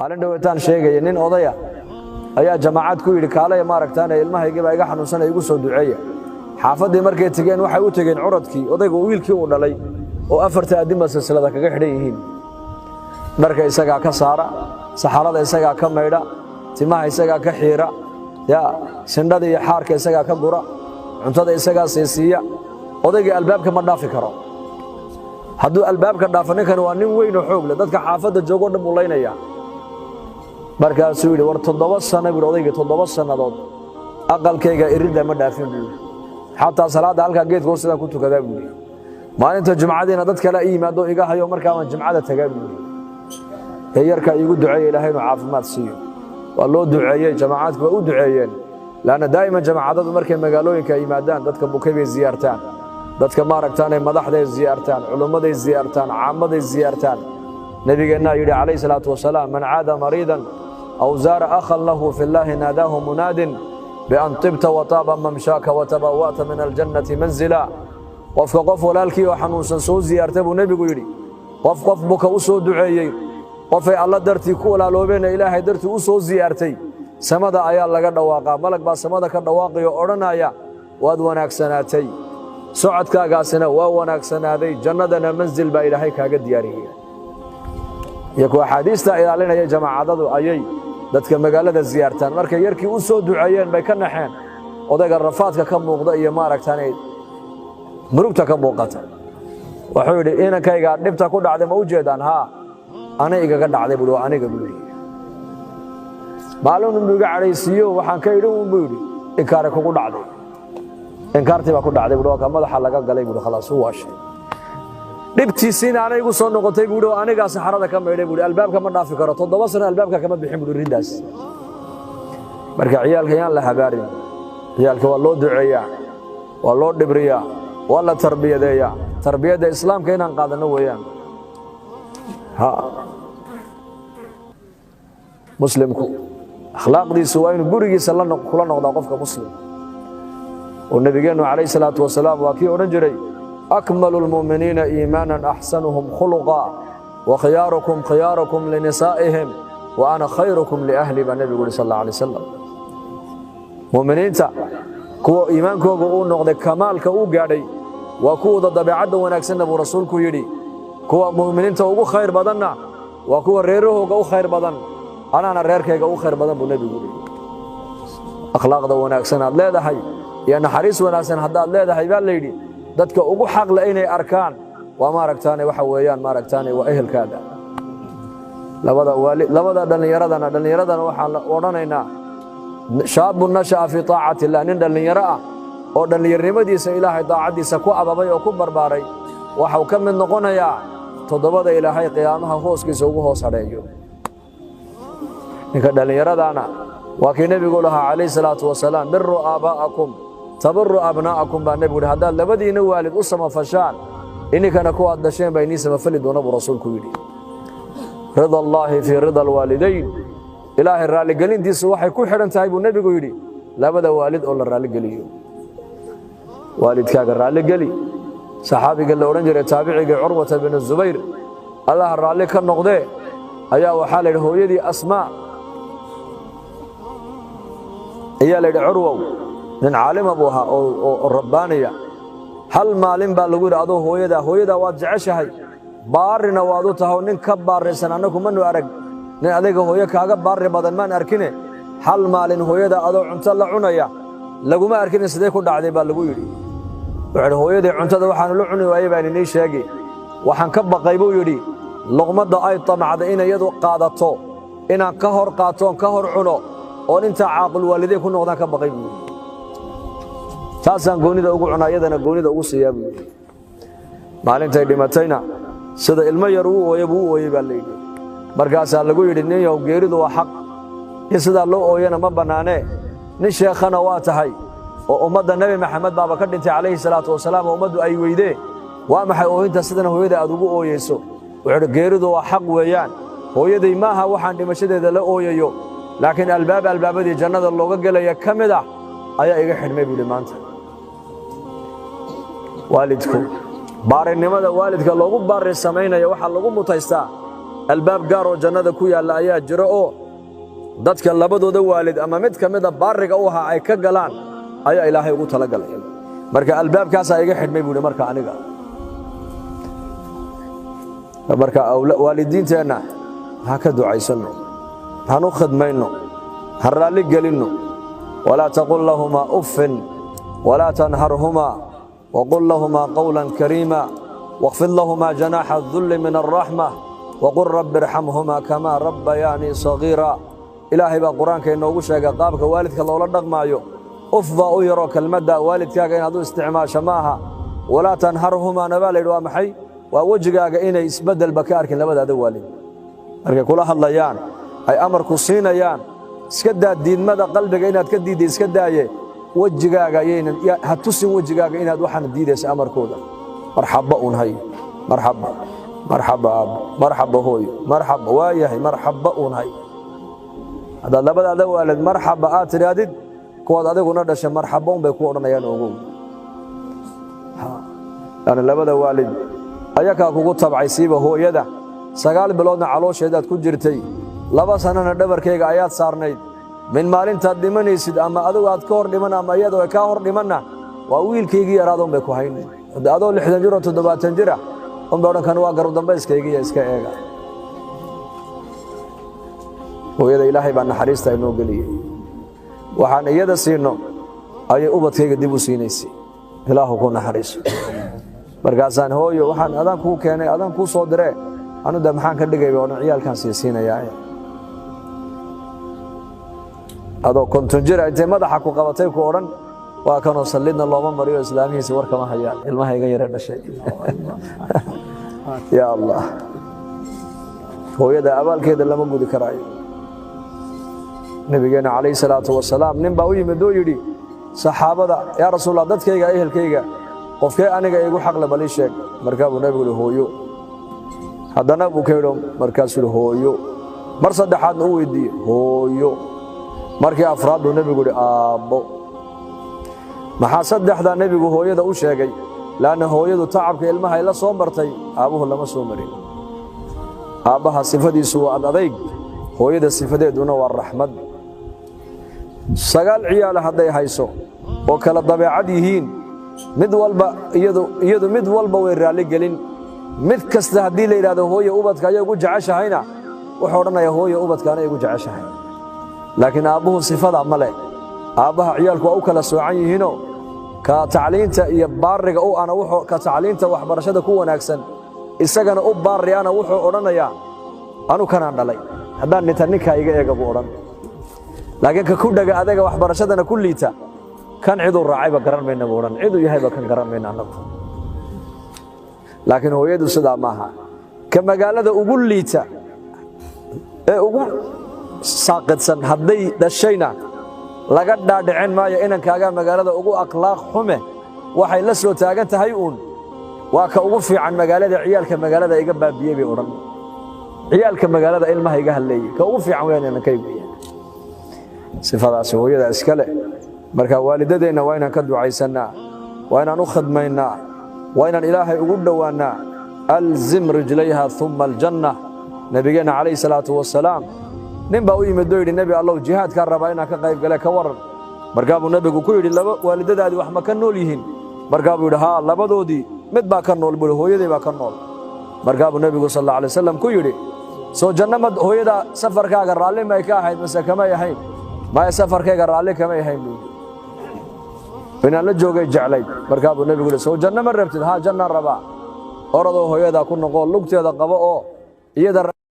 Maalin dhaweetaan sheegaya nin odaya ayaa jamaacad ku yidhi, kaalaya maaragtaan, ilmahaygii baa iga xanuunsanaya, igu soo duceeya. Xaafaddii markay tegeen, waxay u tegeen curadkii odayga, wiilkii uu dhalay oo afarta addinba silsilada kaga xidhan yihiin. Dharka isagaa ka saara, saxarada isagaa ka maydha, timaha isagaa ka xiira, ya sindhada iyo xaarka isagaa ka gura, cuntada isagaa siisiiya. Odaygii albaabka ma dhaafi karo. Hadduu albaabka dhaafo, ninkan waa nin weyn oo xoog leh, dadka xaafadda joogoo dhan buu laynayaa. Markaasuu yidhi, war 7 sano buu odaygii, 7 sannadood aqalkayga iridda ma dhaafin buu yidhi. Xataa salaadda halkaa geedka hoosteedaan ku tukadaa buu yidhi. Maalinta jumcadiina dad kale i yimaado iga hayo, markaa waan jumcada tagaa buu yidhi. Ee yarkaa iigu duceeya Ilaahay inuu caafimaad siiyo. Waa loo duceeyey, jamacaadku waa u duceeyeen, laanna daa'iman jamaacadadu markay magaalooyinka yimaadaan, dadka bukay bay ziyaartaan, dadka maaragtaanay madaxday ziyaartaan, culummaday ziyaartaan, caamaday ziyaartaan. Nebigeennaa yidhi calayhi salaatu wasalaam, man caada mariidan aw zaara akhan lahu fi llaahi naadaahu munaadin bian tibta wataaba mamshaaka watabawa'ta min aljannati manzila. Qofka qof walaalkii oo xanuunsan soo ziyaarta, buu nebigu yidhi, qof qof buka u soo duceeyey, qofay Alla dartii ku walaaloobeena Ilaahay dartii u soo ziyaartay, samada ayaa laga dhawaaqaa. Malag baa samada ka dhawaaqayo, odhanaya, waad wanaagsanaatay, socodkaagaasina waa wanaagsanaaday, jannadana mansil baa Ilaahay kaaga diyaariyey. Iyo kuwa axaadiista ilaalinaya jamaacadadu ayay dadka magaalada ziyaartaan. Markay yarkii u soo duceeyeen bay ka naxeen odayga rafaadka ka muuqda iyo maaragtaan murugta ka muuqata. Wuxuu yidhi, inankayga dhibta ku dhacday ma u jeedaan? Haa, ana igaga dhacday buui, waa aniga buu yidhi. Maalin unbuu iga cadhaysiiyo, waxaan ka idhi un buu yidhi, inkaare kugu dhacday, inkaartii baa ku dhacday buui, waa ka madaxa laga galay buui. Khalaas, u waashay. Dhibtiisiina ana igu soo noqotay buui, oo anigaa saxarada ka maydhay buui. Albaabka ma dhaafi karo, 7 sano albaabka kama bixin buui riddaas. Marka ciyaalka yaan la habaarin. Ciyaalka waa loo duceeyaa, waa loo dhibriyaa, waa la tarbiyadeeyaa. Tarbiyadda Islaamka inaan qaadanno weeyaan. Ha muslimku akhlaaqdiisu waa inuu gurigiisa kula noqdaa qofka muslim. Oo nebigeennu calayhi salaatu wasalaam waa kii odhan jiray, akmalu lmu'miniina iimaanan axsanuhum khuluqa, wa khiyaarukum khiyaarukum linisaa'ihim, wa ana khayrukum liahli, baa nebigu yidhi sal alla alay wasalam. Mu'miniinta kuwa iimaankooga uu noqday kamaalka uu gaadhay waa kuwooda dabeecadda wanaagsanna, buu rasuulku yidhi. Kuwa mu'miniinta ugu khayr badanna waa kuwa reerahooga u khayr badan, anaana reerkayga u khayr badan, buu nebigu yidhi. Akhlaaqda wanaagsan aad leedahay iyo naxariis wanaagsan haddaad leedahay, baa la yidhi, dadka ugu xaqle inay arkaan waa maaragtaane waxa weeyaan maaragtaane waa ehelkaada. Labada waali, labada dhallinyaradana waxaan odhanaynaa, shaabun nasha'a fii taacati illah, nin dhallinyaro ah oo dhallinyarnimadiisa Ilaahay daacaddiisa ku ababay oo ku barbaaray, waxau ka mid noqonayaa toddobada Ilaahay qiyaamaha hooskiisa ugu hoos hadheeyo. Ninka dhallinyaradaana waa kii nebigu lahaa calayhi salaatu wasalaam, biruu aabaa'akum tabaru abnaa'akum, baa nebigu yidhi. Haddaad labadiinna waalid u samafashaan, ininkana kuwaad dhasheen baa inii samafali doona, buu rasuulku yidhi. Rida allaahi fii rida alwaalidayn, Ilaahay raalligelintiisu waxay ku xidhan tahay, buu nebigu yidhi, labada waalid oo la raalligeliyo. Waalidkaaga raalligeli. Saxaabiga la odhan jiray, taabicigii Curwata binu Zubayr, Allaha raalli ka noqdee, ayaa waxaa la yidhi hooyadii Asmaa ayaa la yidhi, Curwow, nin caalima buu ahaa oo rabbaaniya, hal maalin baa lagu yidhi, adoo hooyadaa, hooyadaa waad jeceshahay, baarina waad u taho, nin ka baaraysan annagu manu arag, nin adiga hooyo kaaga baarri badan maan arkine, hal maalin hooyada adoo cunto la cunaya laguma arkine, sidee ku dhacday, baa lagu yidhi. Wuxuu yidhi, hooyadii cuntada waxaanu la cuni waayey baan inii sheegi, waxaan ka baqay, buu yidhi, luqmadda ay tamacday in iyadu qaadato inaan ka hor qaatoon ka hor cuno oon intaa caaqul waalidayn ku noqdaan ka baqay, buu yidhi. Taasaan goonnida ugu cunaa, iyadana goonnida ugu siiyaa, buu yidhi. Maalintay dhimatayna sida ilmo yar uu ooye buu u ooyey, baa la yidhi. Markaasaa lagu yidhi, nin yow, geeridu waa xaq, in sidaa loo ooyana ma bannaanee, nin sheekhana waa tahay oo ummadda Nebi Maxamed baaba ka dhintay calayhi salaatu wasalaam oo ummaddu ay weydee, waa maxay oohinta sidan hooyada aad ugu ooyeyso? Wuxuu idhi, geeridu waa xaq weeyaan, hooyaday maaha waxaan dhimashadeeda la ooyayo, laakiin albaab albaabadii jannada looga gelaya ka mid ah ayaa iga xidhmay, buu yidhi maanta. Waalidku baarinimada waalidka loogu baari samaynaya waxaa lagu mutaystaa Albaab gaar oo jannada ku yaalla ayaa jira oo dadka labadooda waalid ama mid ka mida baariga u ahaa ay ka galaan ayaa Ilaahay ugu talagalay. Marka albaabkaasaa iga xidhmay buu yidhi. Marka aniga marka waalidiinteenna ha ka ducaysanno, han u khidmayno, ha raalli gelinno. Walaa taqul lahumaa uffin walaa tanharhumaa waqul lahumaa qawlan kariima wاkhfid lahumaa janaaxa adulli min alraxma waqul rabbi irxamhumaa kamaa rabbayaanii sagiira. Ilaahay baa qur-aanka inoogu sheegay qaabka waalidka loola dhaqmaayo. Uf baa u yaroo kelmadda waalidkaaga inaad u isticmaasho ma aha. Walaa tanharhumaana baa la yidhi. Waa maxay? Waa wejigaaga inay isbeddelba ka arkin labadaada waalid markay kula hadlayaan, ay amarku siinayaan. Iska daa diidmada qalbiga inaad ka diidda, iska daaye wejigaaga ayaynan ha tusin wejigaaga inaad waxaan diidaysa amarkooda. Marxaba un hay, marxaba, marxaba aabbo, marxaba hooyo, marxaba waayahay, marxaba un hay. Haddaad labadaada waalid marxaba aad tidhaahdid, kuwaad adiguna dhashay marxaba un bay ku odhanayaan. Ogow, yani labada waalid ayakaa kugu tabcay, siiba hooyada. 9 biloodna caloosheedaad ku jirtay, 2 sanana dhabarkayga ayaad saarnayd. Min maalintaad dhimanaysid, ama adigu aad ka hor dhiman ama iyadoo ay kaa hor dhimanna, waa wiilkaygii yaraadoon bay ku haynin. Adoo 60 jir oo 70 jira unbay odhan, kan waa garab dambayskaygiiyo iska eega. Hooyada Ilaahay baa naxariista inoo geliyey. Waxaan iyada siino ayay ubadkayga dib u siinaysay. Ilaahu ku naxariiso. Markaasaan hooyo, waxaan adaan kuu keenay, adaan kuu soo diree, anuda maxaan ka dhigay bay odhan, ciyaalkaan siisiinayaa. Adoo 50 jira intay madaxa ku qabatay ku odhan, waa kanoo sallidna looma mariyo, islaamihiisi war kama hayaan ilmaha iga yare dhashay. Ya Allah, hooyada abaalkeeda lama gudi karaayo. Nabigeena calayhi salaatu wasalaam nin baa u yimid oo yidhi saxaabada, yaa rasuulallah, dadkayga ehelkayga qofkee aniga igu xaqle bal ii sheeg. Markaa buu nabigu yihi, hooyo. Haddana buu ka yidhi, markaasuu yihi, hooyo. Mar saddexaadna u weydiiyey, hooyo. Markii afraad buu nebigu yihi, aabbo. Maxaa saddexdaa nebigu hooyada u sheegay? Laanna hooyadu tacabka ilmaha ay la soo martay aabbuhu lama soo marin. Aabbaha sifadiisu waa ad adayg, hooyada sifadeeduna waa raxmad. 9 ciyaala hadday hayso oo kala dabeecad yihiin, mid walba iyadu mid walba way raalli gelin. Mid kasta haddii la yidhahdo hooye ubadka ayay ugu jeceshahayna, wuxuu odhanayaa, hooye ubadka anay igu jeceshahay. Laakiin aabbuhu sifada ma leh. Aabbaha ciyaalku waa u kala soocan yihiinoo ka tacliinta iyo baariga u ana wuxuu ka tacliinta waxbarashada ku wanaagsan isagana u baari ana, wuxuu odhanayaa, anu kanaan dhalay, haddaan dhinta ninkaa iga eega buu odhan. Laakiin ka ku dhaga adaga waxbarashadana ku liita, kan ciduu raacayba garan mayna buu odhan, ciduu yahayba kan garan mayna annagu. Laakiin hooyadu sidaa maaha. Ka magaalada ugu liita ee ugu saaqidsan hadday dhashayna, laga dhaadhicin maayo inankaagaa magaalada ugu akhlaaq xume. Waxay la soo taagan tahay uun, waa ka ugu fiican magaalada, ciyaalka magaalada iga baabiyey bay odhan, ciyaalka magaalada ilmaha iga hadleeyey, ka ugu fiican weyaan inankaygu. Sifadaasi hooyada iska leh. Marka waalidadeenna waa inaan ka ducaysannaa, waa inaan u khidmaynaa, waa inaan Ilaahay ugu dhowaannaa. Alzim rijlayha uma aljanna. Nebigeenna calayhi salaatu wasalaam nin baa u yimid oo yidhi, nebi Allow, jihaadkaan rabaa inaan ka qayb gale, ka waran? Markaa buu nebigu ku yidhi, laba waalidadaadii wax ma ka nool yihiin? Markaa buu yidhi, haa, labadoodii mid baa ka nool. Buu yidhi, hooyaday baa ka nool. Markaa buu nebigu sal alla alay wasalam ku yidhi, soo janno ma hooyada safarkaaga raalli may ka ahayd mase kamay ahayn? Maya, safarkayga raalli kamay ahayn buu yidhi, inaan la joogay jeclayd. Markaa buu nebigu yidhi, soo janno ma rabtid? Haa, jannaan rabaa. Oradoo hooyadaa ku noqoo, lugteeda qabo oo iyada